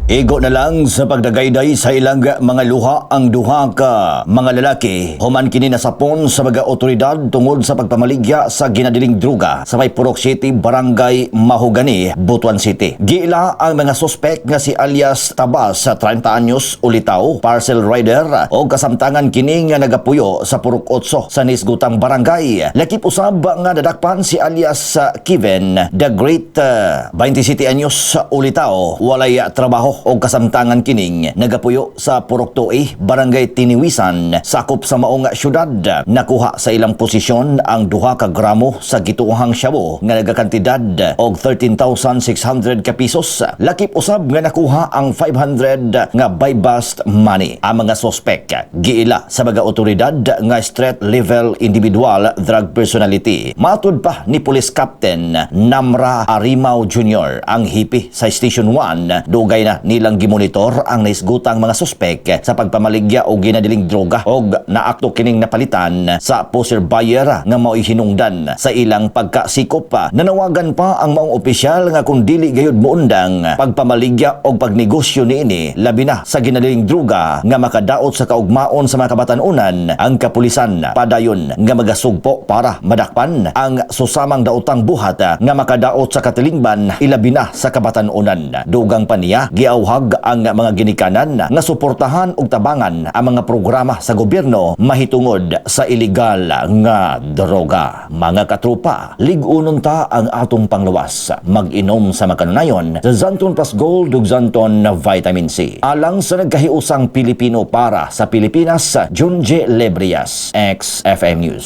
Igo na lang sa pagdagayday sa ilang mga luha ang duha ka mga lalaki human kini nasapon sa mga otoridad tungod sa pagpamaligya sa ginadiling droga sa may Purok 7, Barangay Mahogany, Butuan City. Giila ang mga suspek nga si alias Tabas sa 30 anyos, ulitaw, parcel rider o kasamtangan kini nga nagapuyo sa Purok 8 sa nisgutang barangay. Lakip usab nga nadakpan si alias Kevin the Great, 27 anyos, ulitaw, walay trabaho o kasamtangan kining nagapuyo sa Purok 2, Barangay Tiniwisan, sakop sa maong syudad. Nakuha sa ilang posisyon ang 2 ka gramo sa gituohang shabu nga nagakantidad og 13,600 ka pesos. Lakip usab nga nakuha ang 500 nga buy bust money. Ang mga sospek giila sa mga otoridad nga street level individual drug personality. Matud pa ni Police Captain Namra Arimao Jr., ang hepe sa Station 1, dugay na nilang gimonitor ang naisgutang mga suspek sa pagpamaligya og ginadiling droga og naakto kining napalitan sa poseur buyer nga mao'y hinungdan sa ilang pagkasikop. Nanawagan pa ang maong opisyal nga kung dili gayud moundang pagpamaligya og pagnegosyo niini, labi na sa ginadiling droga nga makadaot sa kaugmaon sa mga kabatan-unan, ang kapulisan padayon nga magasugpo para madakpan ang susamang daotang buhat nga makadaot sa katilingban, ilabi na sa kabatan-unan. Dugang pa niya, giawhag ang mga ginikanan nga suportahan ug tabangan ang mga programa sa gobyerno mahitungod sa illegal nga droga. Mga katropa, lig-unon ta ang atong panglawas. Mag-inom sa makanunayon sa Xanthone Plus Gold ug Xanthone Vitamin C. Alang sa nagkahiusang Pilipino para sa Pilipinas, Junje Lebrias, XFM News.